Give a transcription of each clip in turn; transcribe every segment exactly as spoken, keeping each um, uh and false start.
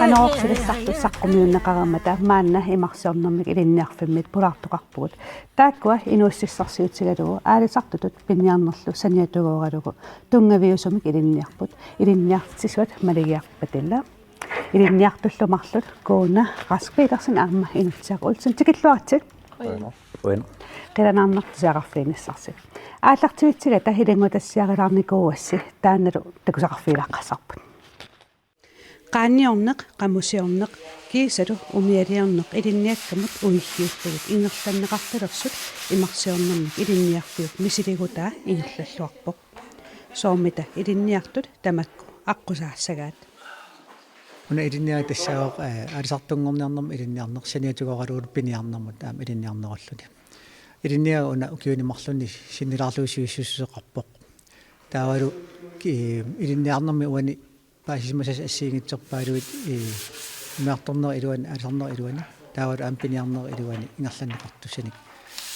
Qanoq sulisartut saqqummiunneqaramata maanna imarsiornermik ilinniarfimmit pulaartoqarpugut. Taakkua inuussutissarsiutigalugu aalisartutut piniarnerlu saniatigooralugu tunngaviusumik ilinniarput. Ilinniartitsisuat Maligiaq Patila. Ilinniartullu marluk Kuuna Rask Petersen aamma Inutsiaq Olsen, tikilluaritsi. Qujan. Qujan. Qilanaarnartusiaqarfiinissarsi. Aallartivitsigatta ilanngutassiarilaarnikuuassi taannalu takusaqarfigilaaqqassarput. Qaanniorneq, qamusiorneq, kiisalu umialiorneq ilinniakkamut uiggiullugit ingerlanneqartalersut imarsiornermik ilinniarfiup misiligutaa ingerlalluarpoq. Soormita ilinniartut tamakku aqqusaassagaat. Una ilinniagaq tassaavoq, eh, aalisartunngorniarnermut ilinniarneq, saniatigooralugu piniarnermut aamma ilinniarnerulluni. Ilinniagaq una ukiuni marlunni sinnilaarlugu sivisussuseqarpoq. Taavalu ki-, ilinniarnermi uani paasisimasassat assigiinngitsorpaaluit, eh, umiartornerup iluani, aalisarnerup iluani, taavalu aamma piniarnerup iluani ingerlanneqartussanik,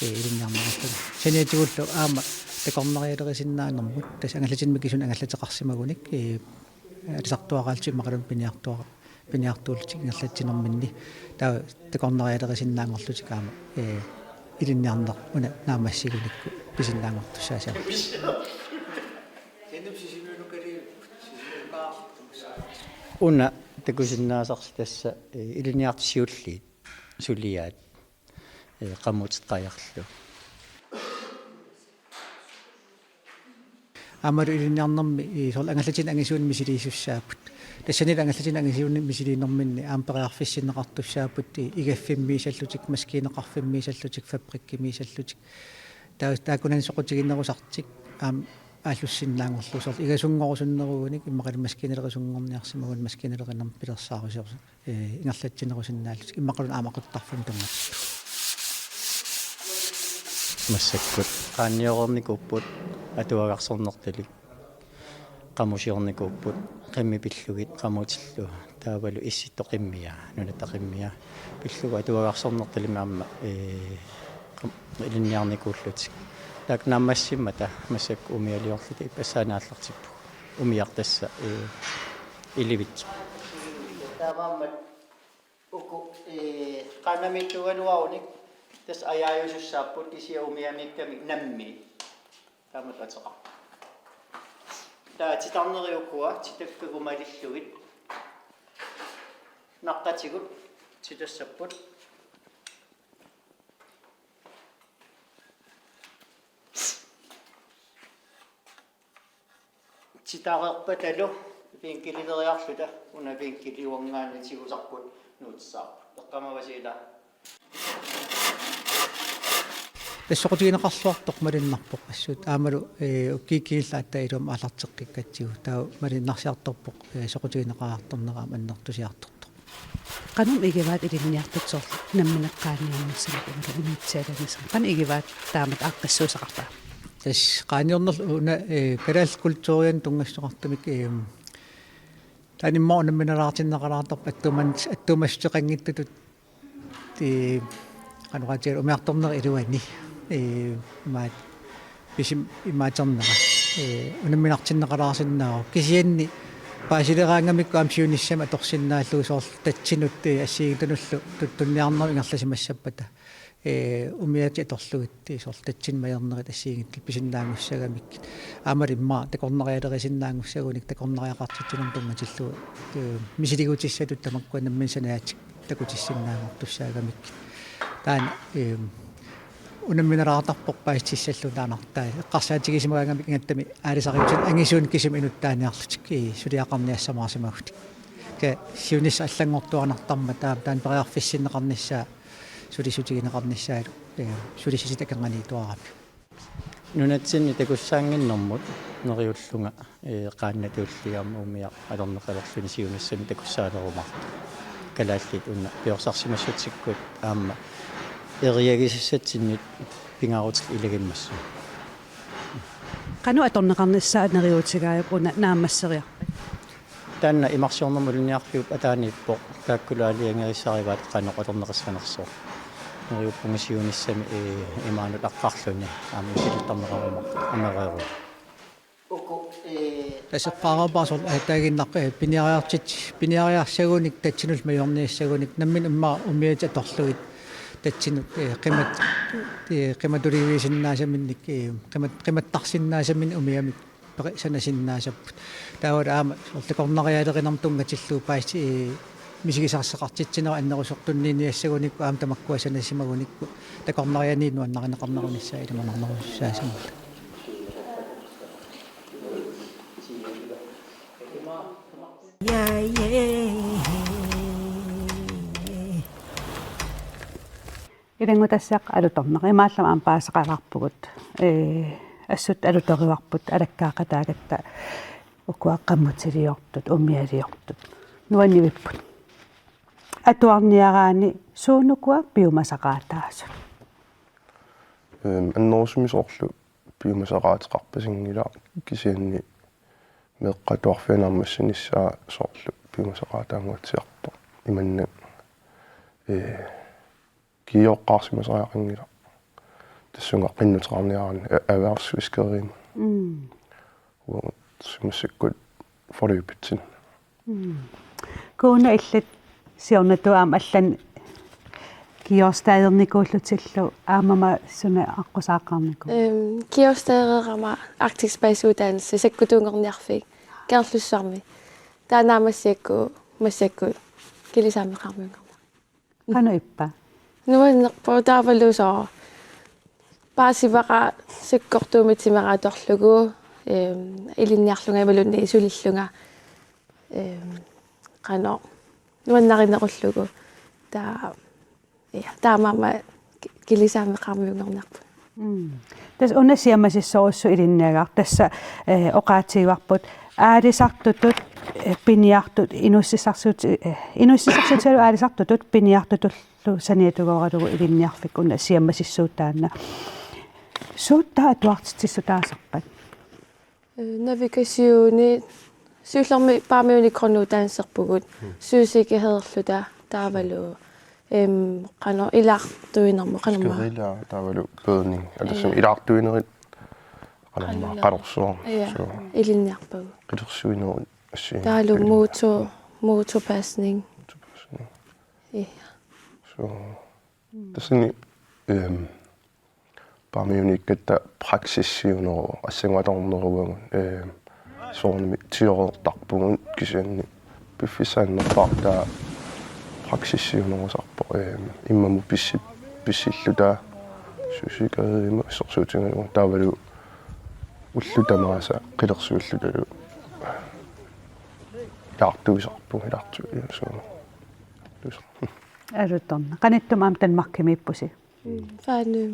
eh, ilinniarneqarluni. Saniatigullu aamma takornarialerisinnaanermut, tassa angallatinni mikisunik angallateqarsimagunik, eh, aalisartuaraallutik immaqaluunniit piniartua-, piniartuullutik ingerlatsinerminni. Taava takornarialerisinnaanngorlutik aamma, eh, ilinniarneq una naammassigunikku pisinnaanngortussaassapput. Una takusinnaasarsi tassa, eh, ilinniartut siulliit suliaat, eh, qamutit qajarlu. Aammalu ilinniarnermi, eh, soorlu angallatit angisuunik misiliisussaapput. Tassanilu angallatit angisuunik misiliinerminni aamma periarfissinneqartussaapput, eh, igaffimmiisallutik, maskiineqarfimmiisallutik, fabrikkimiisallutik. Taa-, taakkunani soqutiginerusartik aamma aallussinnaanngorlutik, soorlu igasunngorussunnerugunik immaqalu maskiinalerisunngorniarsimagunik maskiinalerinermik pilersaarusiorluni, eh, ingerlatsinerusinnaallutik immaqaluunniit aamma aquttarfimmut tunngatillugu. Massakkut qaanniornikuupput atuagarsornertalik. Qamusiornikuupput qimmit pillugit qamutillu, taavalu issittoq qimmia, nunatta qimmia pillugu atuagarsornertalik aamma, ee, qam-, ilinniarnikuullutik. Taakku naammassimmata massakkut umialiorlutik ippassaaneq aallartippugut. Umiaq tassa, ee, ilivitsoq. Taamaammat uku, ee, qaannamiittuugaluarunik tassa ajaajusussaapput kisianni umiamiikkamik nammineq. Taamatut ateqarpoq. Taava titarnerit ukua, titakkagut malillugit. Naqqatigut titassapput. Titareerpatalu vinkelileriarluta una vinkeli uanngaanniit tigusarput nuutissavarput. Eqqaamavasi ila. Tassa soqutigineqarluartoq malunnarpoq assut. Aammalu, ee, ukkiukkullu aatsaat iluamik aallarteqqikkatsigu. Taava malunnarsiartorpoq, ee, soqutigineqariartornera aamma annertusiartortoq. Qanoq igivaat ilinniartut soorlu nammineq qaanniornissamut imaluunniit unitsialanissamut? Qanoq igivaat taamatut aaqqissuussaqarpa? Tassa qaanniornerlu una, ee, kalaallit kulturianut tunngassuteqartumik, ee, taanna immaqa unamminalaartinneqalaartarpoq attuuman-, attuumassuteqanngitsutut, ee, qanoq aatsaat umiartornerip iluani, ee, imaat pisim imaaternerat, ee, unamminartinneqalaarsinnaavoq. Kisianni paasileraangamikku aamma siunissami atorsinnaallugu soorlu tatsinut, ee, assigiinngitsunullu tuttunniarnerup ingerlasimassappata. Ee, umiatit atorlugit, ee, soorlu tatsinnut ajornerit assigiinngitsut pisinnaanngussagamik. Aammalu immaqa takornarialerisinnaanngussagunik takornariaqartitsinermut tunngatillugu, ee, misiligutissatut tamakkua nammineq sanaatik takutissinnaanngortussaagamik. Taanna, ee, unamminalaartarpoq paasissutissallugu taanna. Taava eqqarsaatigisimagaangamik ingammik aalisariutit angisuunik kisimi inuttaaniarlutik, ee, suliaqarniassamaarsimagunik. Kisianni siunissaq allanngortuarnartarmat taava taanna periarfissinneqarnissaa sulissutigineqarnissaalu, ee, sulissutit akornanniittuarami. Nunatsinni takussaannginnermut neriullunga, ee, qaannat tulliit aamma umiaq atorneqalerluni siunissami takussaanerumaartoq. Kalaallit una piorsarsimassutsikkut aamma eriagisassatsinnit pingaarutillu ilagimmassuk. Qanoq atorneqarnissaa neriuutigaajuk una naammasseriarpat? Taanna imarsiornermut ilinniarfiup ataaniippoq, taakkulu aalajangerissarivaat qanoq atorneqassanersoq. Neriuppunga siunissami, ee, imaanut aqqarluni aamma misilittarneqaruma amereeruma. Taseqqaarpaarsoq, ee, taaginnaq, ee, piniariartit, piniariarsagunik tatsinullu majorniassagunik nammineq immaqa umiatit atorlugit tatsinut, ee, qimat-, ee, qimatuliviisinnaasaminnik, ee, qimat-, qimattarsinnaasaminnik umiamik peqisanasinnaassapput. Taavalu aamma soorlu takornarialerinermut tunngatillugu paasi, ee, misigisarsiaqartitsineq annerusortunniinniassagunikku aamma tamakkua sanasimagunikku takornarianit nuannarineqarnerunissaa ilimanarnerusussaassammat. Ja, ja. Ilanngutassiaq alutornaq. Imaallugu aamma paasisaqalaarpugut. Ee, assut alutorivarput alakkaaqataagatta ukua qamutiliortut, umialiortut. Nuannivipput. Atuarniaraanni suunukua piumasaqaataasut? Ehm, annerusumik soorlu piumasaqaateqarpasinngilaq, kisianni meeqqat atuarfianni naammassinissaat soorlu piumasaqaataannguatsiartoq. Imannak, ee, kioqqaarsimasariaqanngilaq. Tassunga qinnuteqarniaraanni, ee, erhvervsfiskerimi. Mm. Uagut tassa massakkut forløbet. Mm. Kuuna illit siornatigut aamma allanik kioskadernikuullutillu aammami suna aqqusaaqarnikuuit? Ehm, kioskaderama Arctic Spice uddannelse sakkutuunngorniarfik Kangerlussuarmi. Taanna aamma massakkut, massakkut Kilisaammeqarmiunngorneq. Qanoq ippa? Nuannerpoq taavalu soorlu. Paasivara sakkortuumik timera atorlugu, ehm, ilinniarlunga imaluunniit sulillunga, ehm, qanoq nuannarinerullugu. Taa-, ja, taamaammat ki-, Kilisaammeqarmiunngorniarpunga. Mm. Tassa una siammasissorujussuuvoq ilinniagaq. Tassa, eh, oqaatigivarput aalisartutut, eh, piniartut, inuussutissarsiut-, eh, inuussutissarsiutigalugu aalisartutut piniartutullu saniatigooralugu ilinniarfik, una siammasissuuvoq taanna. Suut taava atuartitsissutaasarpat? Eh, navigationi, siullermik Paamiuni grunduddannelserpugut, mm, søsikkerhedillu ta-, taavalu, em, qanoq ilaartuinermut, qanormaa. Guerilla taavalu badning, altså som, ja, ilaartuinerit, qanormaa, qanormaa, qanorsuaq. Ja, so, ilinniarpagut. Qilersuinerit assi. Taavalu motor-, motorpasning. Motorpasning. Ja. So, tassani, em, Paamiuniikkatta praksissiuneruvoq, assannguaq atorneruagut, ee, soorunami teoreertarpugut kisianni piffissaq annerpaaq taava praksissiunerusarpoq, ee, immamut pissi-, pissilluta søsikkerhedimut assersuutigalugu taavalu ullut tamaasa qilersuillutalu ilaartuisarpugut, ilaartu-, ilaartu-, ilaartuisarpugut. Alutornaq. Qanittumi aamma Danmarkimiippusi? Mm, Fanø.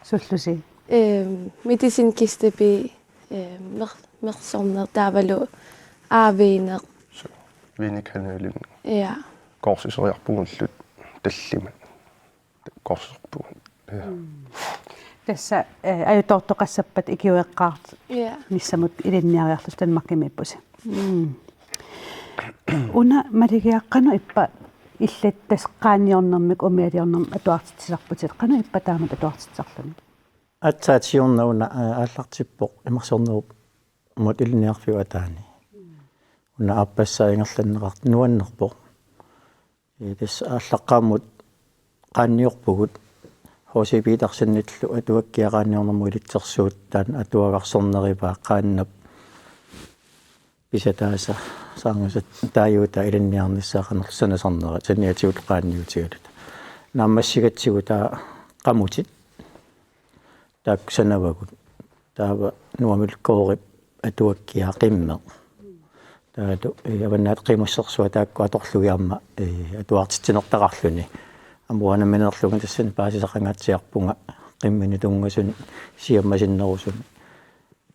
Suullusi? Ehm, medicinkistebi, ehm, mer-, mersorneq taavalu aaviineq. So, Venekanalimi. Ja. Kursuseriarpugullu tallimat. Kursuserpugut. Ja. Mm. Tassa, eh, ajutoortoqassappat ikiueqqaarnissamut, ja, ilinniariarlusi Danmarkimiippusi. Mm. Una Maligiaq, qanoq ippa illit tassa qaanniornermik umialiornermik atuartitsisarputit? Qanoq ippa taamatut atuartitsisarluni? Aatsaat siorna una, aa, aallartippoq imarsiornermut ilinniarfiup ataani. Una aappassaa ingerlanneqartoq, nuannerpoq. Ee, tassa aallaqqaammut qaanniorpugut H C Petersenillu atuakkiaq qaanniornermut ilitsersuut, taanna atuagarsornerivaa qaannap pisataasa saarngasat taajuutaa ilinniarnissaa qanorlu sanasarnerit, saniatigut qaanniutigaluta. Naammassigatsigu taava qamutit taakku sanavagut. Taava Nuummi koorip atuakkiaq qimmeq. Taavalu, ee, Avannaata Qimussersuaq taakku atorlugit aamma, ee, atuartitsinertaqarluni. Aamma uanga nammineerlunga tassani paasisaqangaatsiarpunga qimminut tunngasunik siammasinnerusunik.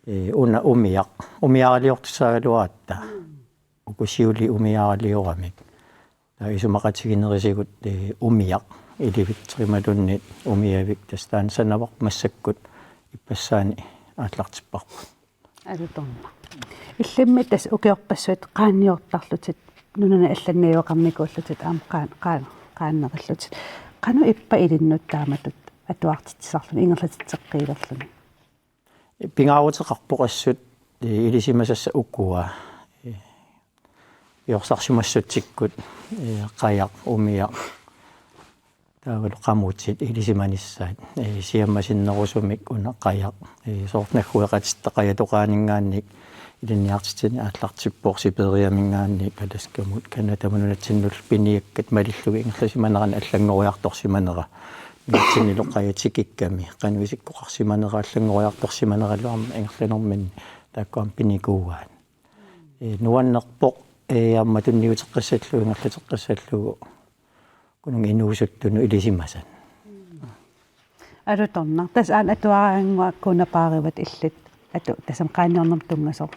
Ee, una umiaq, umiaraliortussaagaluaratta. Uku siuliit umiaralioramik. Taava isumaqatiginerisigut, ee, umiaq ilivitsoq imaluunniit umiavik, tassa taanna sanavarput massakkut ippassaani aallartipparput. Alutornaq. Illimmi tassa ukiorpassuit qaanniortarlutit, nunani allanniaqqamikuullutit aamma qaan-, qaan-, qaannerillutit. Qanoq ippa ilinnut taamatut atuartitsisarluni ingerlatitseqqiilerluni? Pingaaruteqarpoq assut, eh, ilisimasassat ukua. Eh, piorsarsimassutsikkut, eh, qajaq, umiaq. Taavalu qamutit ilisimanissaat, eh, siammasinnerusumik una qajaq, eh, soorlu naggueqatitta qajatoqaaninngaanniit ilinniartitsineq aallartippoq, Sibiriaminngaanniit Alaskamut, Canadamut nunatsinnullu piniakkat malillugit ingerlasimanerannut allanngoriartorsimanera. Nunatsinnilu qajat tikikkami, qanoq isikkoqarsimanera allanngoriartorsimaneralu aamma ingerlanerminni taakku aamma pinikuuaat. Eh, nuannerpoq, eh, aamma tunniuteqqissallugu, ingerlateqqissallugu, kununga inuusuttunut ilisimasat. Alutornaq. Tassa aana atuaraannguaq Kuuna paarivat illit atu-, tassami qaanniornermut tunngasoq.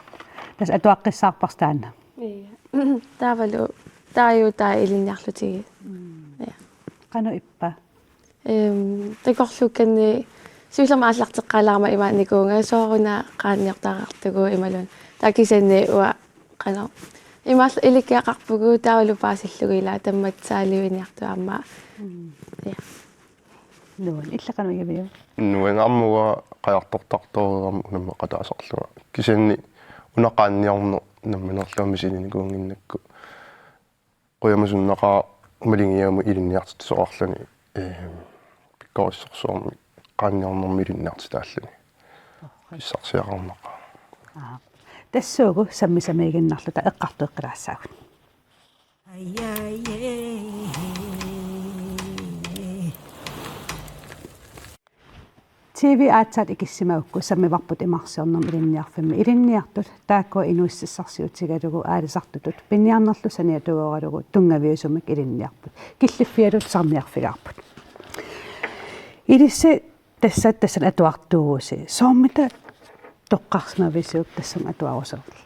Tassa atuaqqissaarparsi taanna. Ia. Taavalu taajuutai ilinniarlutigit. Mm. Ia. Qanoq ippa? Ehm, takorluukkanni siullermik aallarteqqaalaarama imaannikuuvunga sooruna qaanniortariaqartugut imaluunniit. Taava kisianni uanga qanoq. Imaalla ilikkiaqarpugut taavalu paasillugu ilaa tammatsaaliuiniartut aamma. Mm. Ia. Nuann-, ila qanoq igiviuk? Nuann-, aamma uanga qajartortartoreerama unammeqataasarlunga. Kisianni una qaanniorneq nammineerlunga misilinnikuunnginnakku. Qujamasunnaqaaq maligigamut ilinniartitsisoqarluni, eh, pikkorissorsuarmik qaanniornermik ilinniartitaalluni. Pissarsiaqarnaqaaq. Aap. Tassuugu sammisamiiginnarluta eqqartueqqilaassaagut. T V aatsaat ikissimagukku sammivarput Imarsiornermik Ilinniarfimmi ilinniartut taakkua inuussutissarsiutigalugu aalisartutut piniarnerlu saniatigooralugu tunngaviusumik ilinniarput. Killiffialu tusarniarfigaarput. Ilissi tassa tassani atuartuuvusi. Soormita toqqarsimavisiuk tassunga atuarusunillu?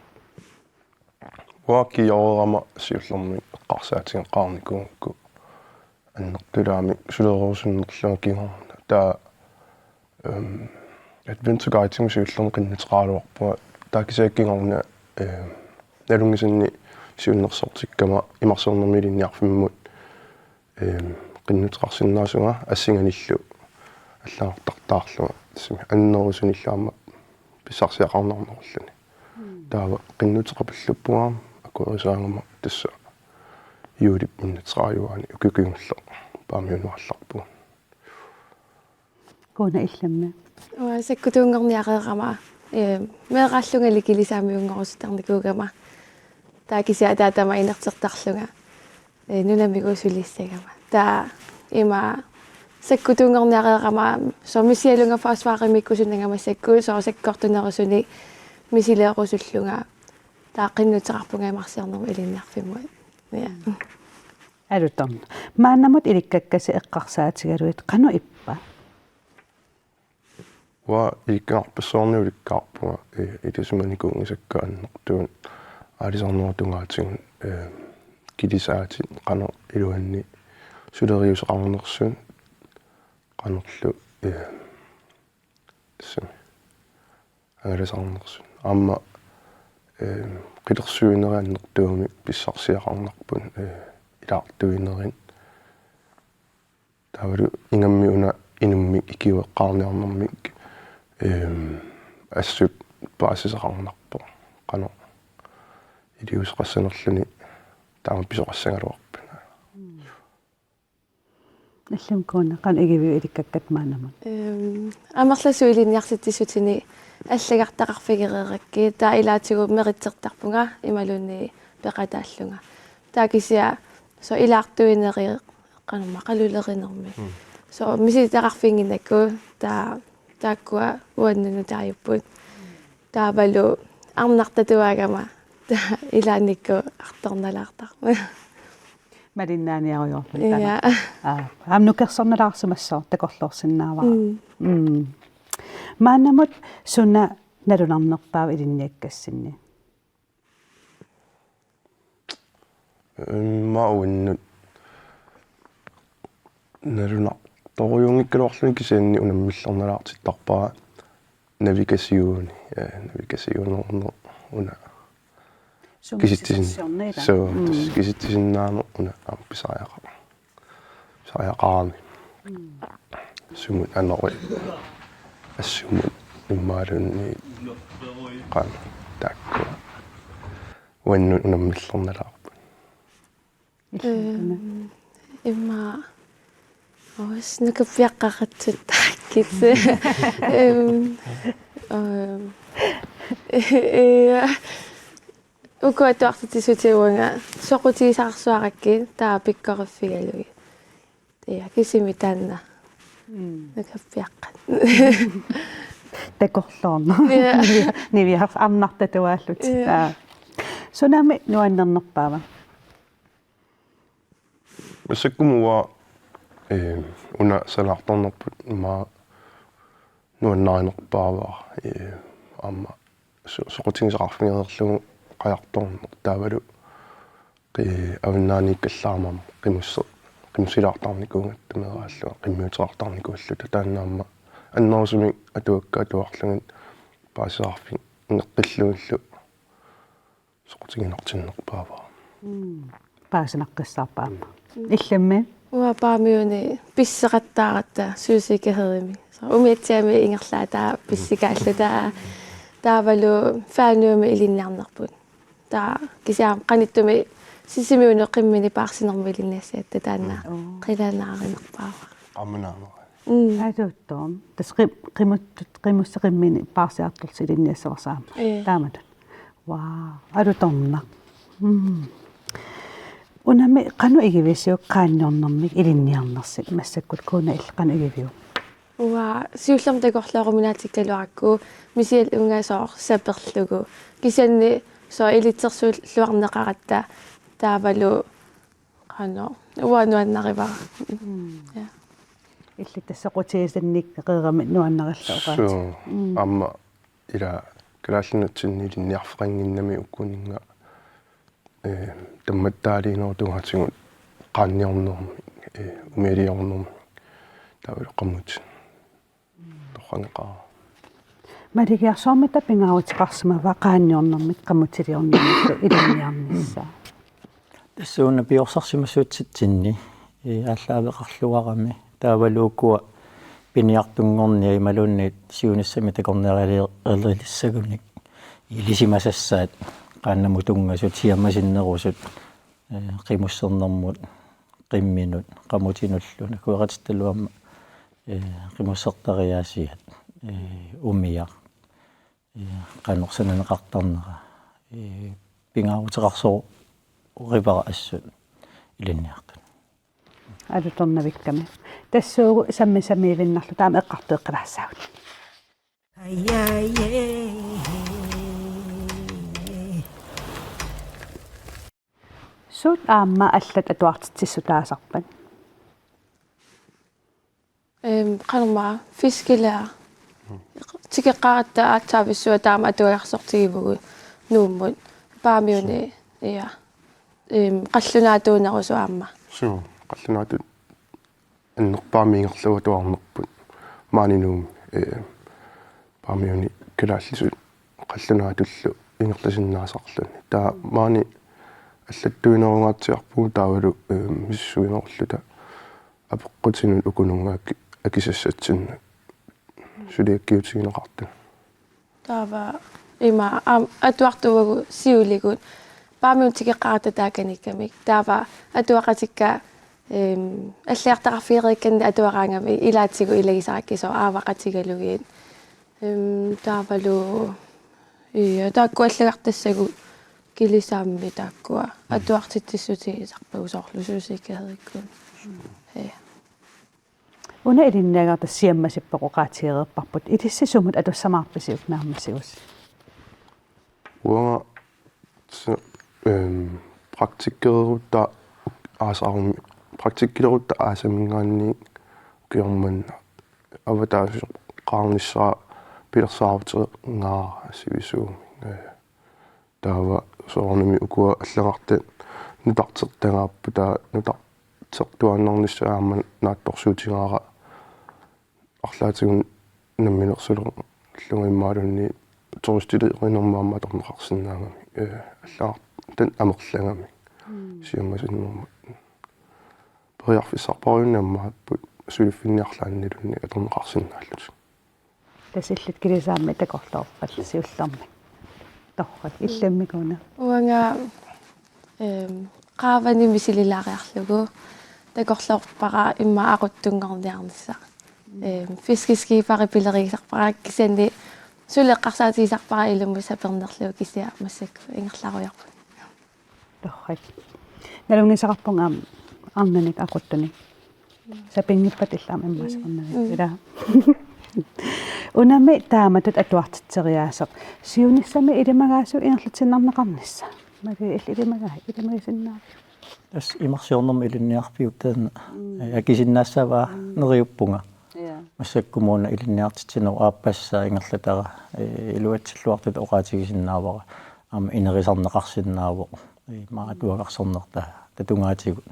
Uanga kioreerama siullermik eqqarsaatigeqqaarnikuugakku annertulaamik suleruusunnerlunga kingorna. Taava, ehm, adventure guidimut siullermik qinnuteqaraluarpunga. Taava kisianni kingorna, ehm, nalunngisannik siunnersortikkama Imarsiornermik Ilinniarfimmut, ehm, qinnuteqarsinnaasunga assinganillu allagartartaarlunga. Tassami annerusunillu aamma pissarsiaqarnarnerulluni. Mm. Taava qinnuteqapalluppunga aamma akuerisaagama tassa juulip enogtredive-ani ukiut kingulleq Paamiunut aallarpugut. Kuuna, illimmi? Uanga sakkutuunngorniareerama, eh, meeraallungali Kilisaamiunngorusuttarnikuugama. Taava kisianni ataatama inertertarlunga, eh, nunamigut sulissagama. Taava ima sakkutuunngorniareerama soorlu misigalunga forsvarimiikkusunnagama massakkut soorlu sakkortunerusunik misileerusullunga. Taava qinnuteqarpunga Imarsiornermut Ilinniarfimmut. Ja. Alutornaq. Maannamut ilikkakkasi eqqarsaatigalugit qanoq ippa? Uanga ilikkagaqpassuarnik ulikkaarpunga, eh, ilisimanikuunngisakka annertuut aalisarnerup tungaatigut, eh, kilisaatit qanoq iluanni suleriuseqarnersut qanorlu, eh, tassami angalasarnersut. Aamma, eh, qilersuinerit annertuumik pissarsiaqarnarput, eh, ilaartuinerit. Taavalu ingammik una inummik ikiueqqaarniarnermik, ehm, assut paasisaqarnarpoq. Qanoq iliuuseqassanerluni taama pisoqassagaluarpat. Illimmi Kuuna, qanoq igiviuk ilikkakkat maannamut? Ehm, amerlasuut ilinniartitsissutinik allagartaqarfigereerakkit, taava ilaatigut meritsertarpunga imaluunniit peqataallunga. Taava kisianni soorlu ilaartuinerit qanormaa qalulerinermik. Mm. Soorlu misilittagaqarfiginnginnakku taava taakkua uannut nutaajupput. Taavalu arnartatuaagama taava ilaannikkut artornalaartarput. Malinnaaniarujoorput. Ia. Aa, aamma nukersornalaarsimassaaq takorloorsinnaavara. Mm. Mm. Maannamut suna nalunarnerpaava ilinniakkassinni? Immaqa uannut nalunartorujuunngikkaluarluni kisianni unammillernalaartittarpara. navigation, eh, navigationerneq una. Sumut kisitsisin-, siorsiorniit, ilaa? Suu, mm, tassa kisitsisinnaanera una aamma pisariaqar-, pisariaqarami. Mm. Sumut anori assumut imaluunniit qanoq taakkua. Uannut unammillernalaarput. Illit una? Ehm, immaqa oos nukappiaqqaqatsut taakkit. Ehm, ehm, ja. Uku atuartitsissutigut uanga soqutigisaqarsuarakkit taava pikkoriffigalugit. Ja, kisimi taanna. Mm. Nukappiaqqat. Takorloorneq. Ja. Nivi-, niviarsiarnartatuaallutik. Ja. Aa. Sunami nuannernerpaava? Massakkut uanga, eh, una sanaartornerput immaqa nuannarinerpaavara, eh, aamma so-, soqutigisaqarfigereerlugu qajartorneq taavalu qi-, avannaaniikkallaramik qimusse-, qimussilaartarnikuugatta meeraallunga qimmiuteqartarnikuulluta taanna aamma annerusumik atuakkat atuarlugit paasisaqarfigeqqillugillu soqutiginartinnerpaavara. Mm. Paasinaqqissaarpa aamma? Mm. Illimmi? Uanga Paamiuni pisseqattaaratta Susie Gehedemi. Så umiatsiami ingerlaataa pissikaalluta taavalu Færømiuni ilinniarnerput. Taava kisianni qanittumi Sisimiunut qimmini paarsinermut ilinniassagatta taanna. Mm. Oo. Qilanaarinerpaavara. Aamma naamari. Mm. Alutorn-. Tassa qim-, qimuttut, qimussit qimmini paarsiartorlutik ilinniassavasi aamma. Ee. Taamatut. Wow, alutornaq. Mm. Unami qanoq igivisiuk qaanniornermik ilinniarnersi massakkut, Kuna, illit qanoq igiviuk? Uanga siullermik takorlooruminaatikkaluarakku misialunnga soorlu saperlugu. Kisianni soorlu ilitsersuulluarneqaratta taavalu qanoq. Uanga nuannarivara. Mm. Ja. Illit tassa soqutigisanniikkareerami nuannarillunga oqaatsit. Suu, mm, aamma ila Kalaallit Nunatsinni ilinniarfeqannginnami ukuninnga, eh, tammattaaliinerup tungaatigut qaanniornermik, eh, umialiornermik taavalu qamutit. Torrangeqaara. Maligiarsuarmita pingaaruteqarsimava qaanniornermik qamutiliornermillu ilinniarnissaa? Tassuuna piorsarsimassutsitsinni, eh, aallaaveqarluarami. Taavalu ukua piniartunngorniat imaluunniit siunissami takornariali-, -rialissagunik ilisimasassaat qaannamut tunngasut, siammasinnerusut, eh, qimussernermut, qimminut, qamutinullu, nakueqatittalu aamma, eh, qimussertariaasiat, eh, umiaq, eh, qanoq sananeqartarnera, eh, pingaaruteqarsorivara assut ilinniartut. Alutornavikkami. Tassuugu sammisamiivinnarluta aamma eqqartueqqilaassaagut. Suut aamma allat atuartitsissutaasarpat? Ehm, qanormaa, fiskelærer. Tikeqqaaratta aatsaavissua taama atuagarsortigivugut Nuummut. Paamiuni, ja. Ehm, qallunaatuunerusoq aamma. Suu, qallunaatut annerpaamik ingerlavoq atuarnerput. Maani Nuummi, eh, Paamiuni kalaallisut qallunaatullu ingerlasinnaasarluni. Taava maani allattuinerungaatsiarpugut taavalu, eh, misissuinerulluta apeqqutinut ukununnga aki-, akisassatsinnut suliakkiutigineqartut. Taava ima aam-, atuartuuvugut siuligut Paamiut tikeqqaaratta taakaniikkamik. Taava atuaqatikka, ehm, allagartaqarfigereerikkannik atuaraangamik ilaatigut ilagisarakkit soorlu aavaqatigalugit. Ehm, taavalu, ja, taakku allagartassagut kilisaammi taakkua atuartitsissutigisarpagut soorlu Susie Gehedemikkut. Ja. Una ilinniagara tassa siammasippoq oqaatigereerparput. Ilissi sumut atussamaarpisiuk naammassivusi? Uanga s-, ehm, praktikkerutta aasarmi-, praktikkilerutta aasaminngaanniit ukioq manna avataasoqarnissara pilersaaruteqaara sivisuumik. Eh, taava soorunami ukua allagartat nutartertagaapput, taava nutartertuaannarnissaat aamma naatsorsuutigaara arlaatigut namminersuleq Illugimmaalunni turistilerinermut aamma atorneqarsinnaagami. Ee, allagartaq amerlagami. Siammasinnermut. Periarfissarpaaluunniit ammaapput suliffinniarlaannilluunniit atorneqarsinnaallutik. Tassa illit kilisaammi takorloorpat siullermik. Torrak, illimmi Kuuna? Uanga, ehm, qaavani misililaariarlugu takorloorpara immaqa aquttunngorniarnissaq. Ehm, fiskeskiberi pilerigisarpara kisianni suli eqqarsaatigisarpara ilumut sapernerlugu kisianni massakkut ingerlarujoorpunga. Torrak. Nalunngisaqarpunga aamma arnanik aquttunik. Sapinngippata illit aamma immaqa sapernaviat. Mm. Ila. Unami taamatut atuartitseriaaseq. Siunissami ilimagaasiuk ingerlatsiinnarneqarnissaq. Maria, illit ilimagaa-, ilimagisinnaaviuk? Tassa imarsiornermi ilinniarfiup taanna. Mm. Ee, akisinnaassavaa neriuppunga. Ja. Massakkumut una ilinniartitsinerup aappassaa ingerlatara, ee, iluatsilluartutut oqaatigisinnaavara. Aamma inerisarneqarsinnaavoq. Ee, maatuagarsornerta tatungaatigut.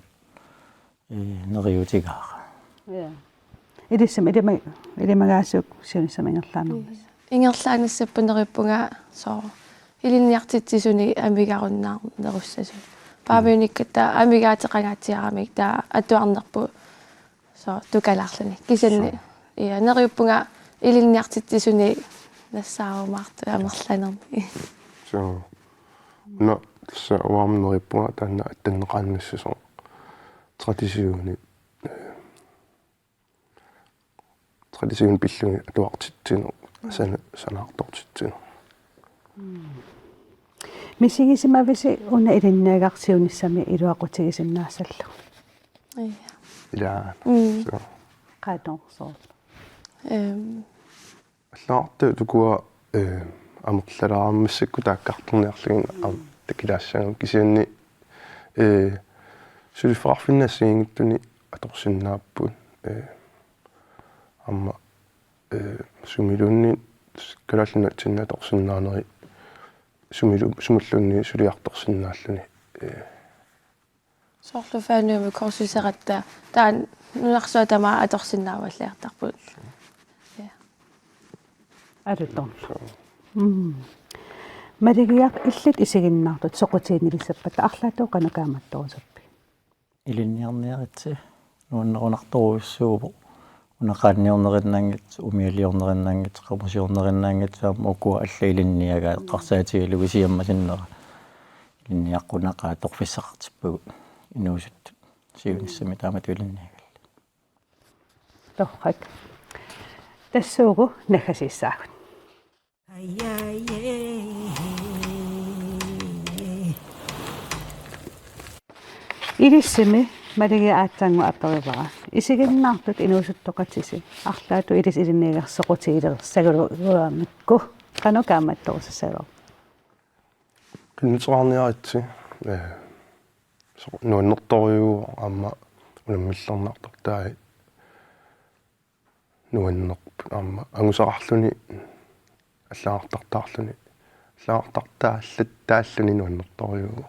Ee, neriuutigaara. Ja. Ilissami ilima-, ilimagaasiuk siunissami ingerlaannarnissaq. Ingerlaannissapput neriuppunga soorlu ilinniartitsisuni amigarunnaarnerussasut. Paamiunikkatta amigaateqangaatsiaramik taava atuarnerput soorlu tukalaarluni. Kisianni, suu, ja, neriuppunga ilinniartitsisuni nassaarumaartut amerlanermi. Suu. Una tassa uanga aamma neriuppunga taanna attanneqaannassasoq traditioni. Tradition pillugit atuartitsineq, sana-, sanaartortitsineq. Misigisimavisi una ilinniagaq siunissami iluaqutigisinnaassallugu? Ja. Ilaa. Mm. Suu. Qanorsoq. Ehm. Allagartaq ukua, eh, amerlalaarami massakkut taakkartorniarlugit aamma takilaassagami kisianni, eh, suliffeqarfinni assigiinngitsuni atorsinnaapput, eh, aamma, eh, sumiluunniit Kalaallit Nunatsinni atorsinnaaneri sumilu-, sumulluunniit suliartorsinnaalluni, eh, Soorlu Fanømi kursuseratta taanna nunarsuaq tamaat atorsinnaavalliartarput. Ja. Alutorlu. Mm. Maligiaq, illit isiginnaartut soqutiginnilissappata arlaatigut qanoq kaammattorusuppit? Ilinniarniaritsi nuannerunartorujussuuvoq. Una qaanniornerinnanngitsoq, umialiornerinnanngitsoq, qamusiornerinnanngitsoq aamma ukua allat ilinniagaat eqqarsaatigalugu siammasinnera. Ilinniaqqunaqaaq atorfissaqartippagut inuusuttut siunissami taamatut ilinniagallit. Torrak. Tassuugu naggasiissaagut. Ilissimi Maligiaq aatsaannguaq aperivara. Isiginnaartut inuusuttoqatisi arlaatigut ilissi ilinniagaq soqutigilersagulamikku qanoq kaammattorusussagaluarpit? Qinnuteqarniaritsi, eh, soorlu nuannertorujuuvoq aamma unammillernartortai nuannerput aamma angusaqarluni, allagartartaarluni, allagartartaallattaarluni nuannertorujuuvoq.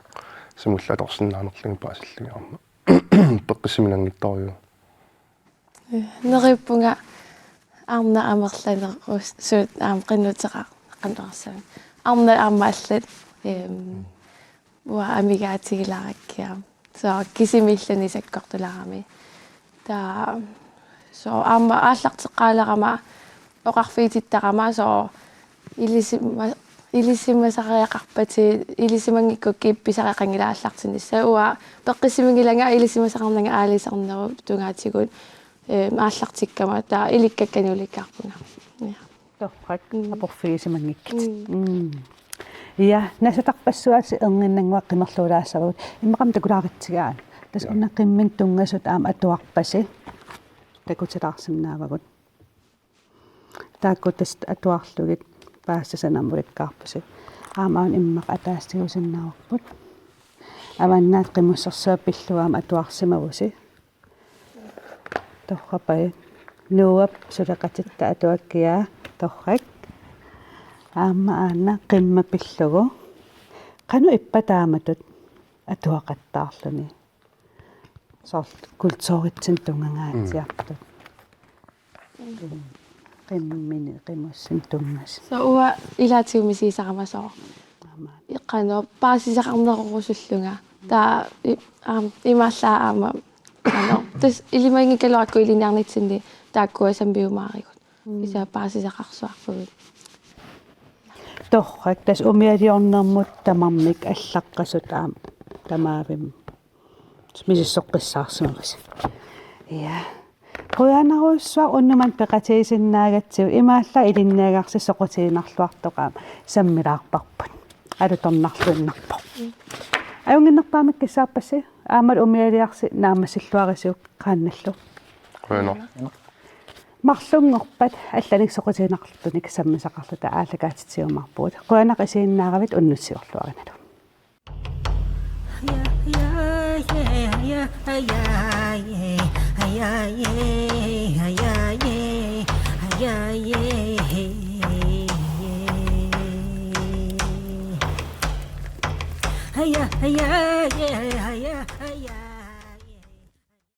Sumullu atorsinnaanerlugit paasillugit aamma peqqissiminanngitsorujuuvoq. Neriuppunga arnat amerlanerussasut aamma qinnuteqar-, qinnuteqarsaramik. Arnat aamma allat, ehm, uanga amigaatigilaarakkit aamma. Soorlu kisimiilluni sakkortulaarami. Taava soorlu aamma aallarteqqaalerama oqarfigitittarama soorlu ilisima-, ilisimasariaqarpatit, ilisimanngikkukku pisariaqanngilaq aallartinnissaat. Uanga peqqissiminnginnama ilisimasaqarnanga aalisarnerup tungaatigut, eh, aallartikkama taava ilikkakkanik ulikkaarpunga. Ja. Torrak, mm, aporfigisimanngikkukkit. Mm. Mm. Ja, nasatarpassuaasi erniinnannguaq qimerluulaassavagut. Immaqami takulaaritsigaat. Tassa, ja, una qimminut tunngasut aamma atuarpasi. Takutilaarsinnaavagut. Taakku tassa atuarlugit paasisat aamma ulikkaarpusi. Aamma una immaqa ataasiusinnaavarput. Avannaata qimussersuaq pillugu aamma atuarsimavusi. Torrak. Nuup suleqatitta atuakkiaa, torrak. Aamma aana qimma pillugu. Qanoq ippa taamatut atuaqattaarluni? Soorlu kulturitsinnut tunngangaatsiartut. Mm. Qimmini qimussin tungas. So uanga ilaatigut misigisaqarama soorlu. Qanoq paasisaqarnerorusullunga. Taava i- aam, imaallaat aamma. Qanoq. Tassa ilimaginngikkaluarakku ilinniarnitsinni taakkua sammiumaarigut. Kisianni paasisaqarsuarpugut. Torrak, tassa umialiornermut tamarmik allaqqasut aamma tamaavimmi misissoqqissaarsimavasi. Ja. Qujanarujussuaq unnuk manna peqatigisinnaagatsigut, imaallaat ilinniagarsi soqutiginarluartoq aamma sammilaarparput. Alutornarluinnarpoq. Ajunnginnerpaamik kissaappassi aammalu umialiarsi naammassilluarisiuk qaannallu. Qujanaq. Marlunngorpat allanik soqutiginarlutik sammisaqarluta aallakaatitsiumaarpugut. Qujanaq isiginnaaravit, unnussiorluarinalu.